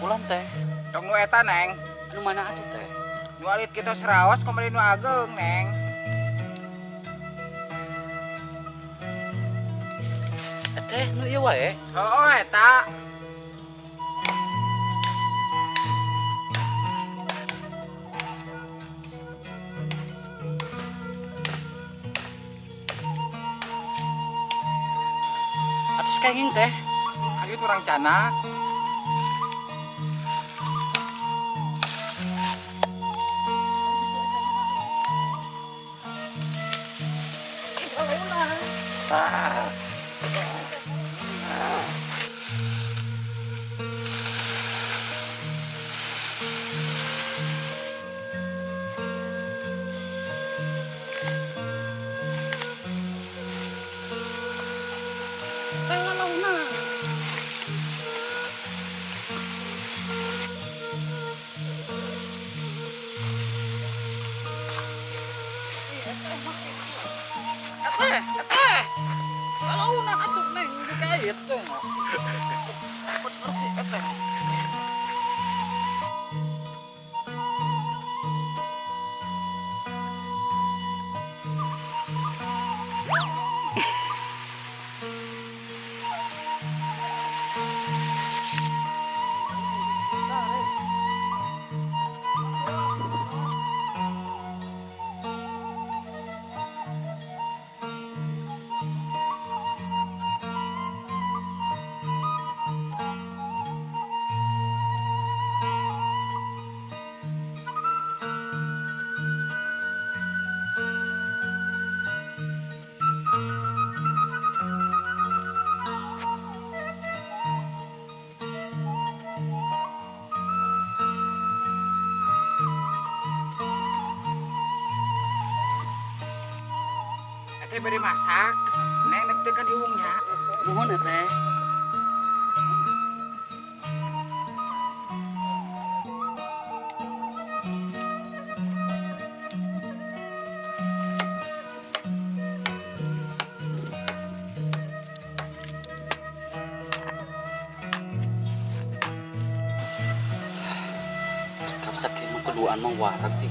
Pukulan teh. Tong nu eta, Neng. Anu mana atuh teh? Nu alit kita seraos kamari nu ageng, Neng. Teh nu ieu wae. Oh, eta. Atus kenging teh. Ayo turang canak. Teh, teh. Lalauna atuh Neng dikait teh. Bener sih teh. Teh bade masak. Neng nek teh kan iwungnya. Nuhun teh. Cekap sakieu mah keduaan mah wareg teh.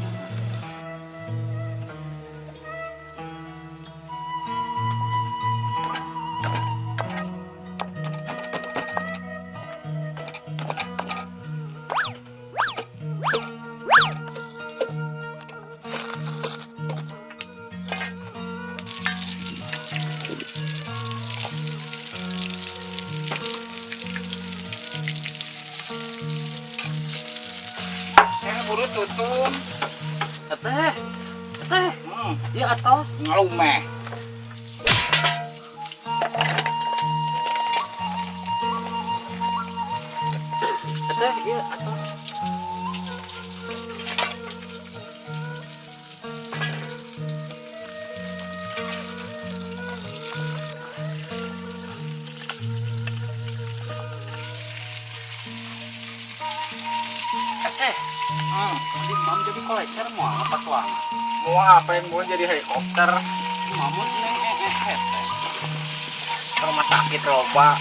Saya buru tutum. Teh, teh, ieu atos. Ngalumeh. Teh, ieu atos. Teh, di mam jadi kolecer moal apa tuang? Mau apa yang mau jadi helikopter? Mamun neng teh. Rumah sakit loba.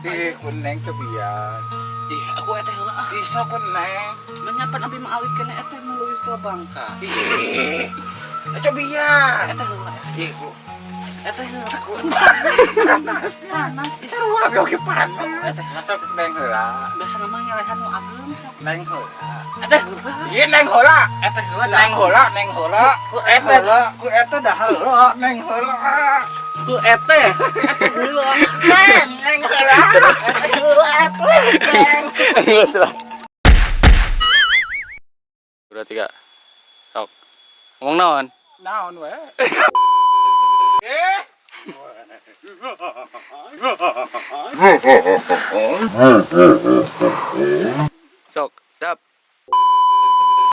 Ih, kuneng kebian. Ih, aku eteh heula ah. Ih, sok kuneng. Menyapan abi mah awit kene eteh nu leuwih tua bangka. Ih. Cobian. Eteh heula. Ih, ku. Eteh heula. Panas. Panas. Ih, Sarua ge oge panas. Eteh heula. Sok neng heula. Biasa mah ngelehan nu ageung sok. Neng heula. Eteh heula. Ih, neng heula. Eteh heula. Neng heula, neng heula. Ku eteh, ku eteh dah heula. Neng heula. Ku eteh. Eteh heula. Neng, neng heula. Eteh heula eteh. Neng. Geus lah. 2 3. Sok. Ngomong naon? Naon we? Eh. Sok, siap.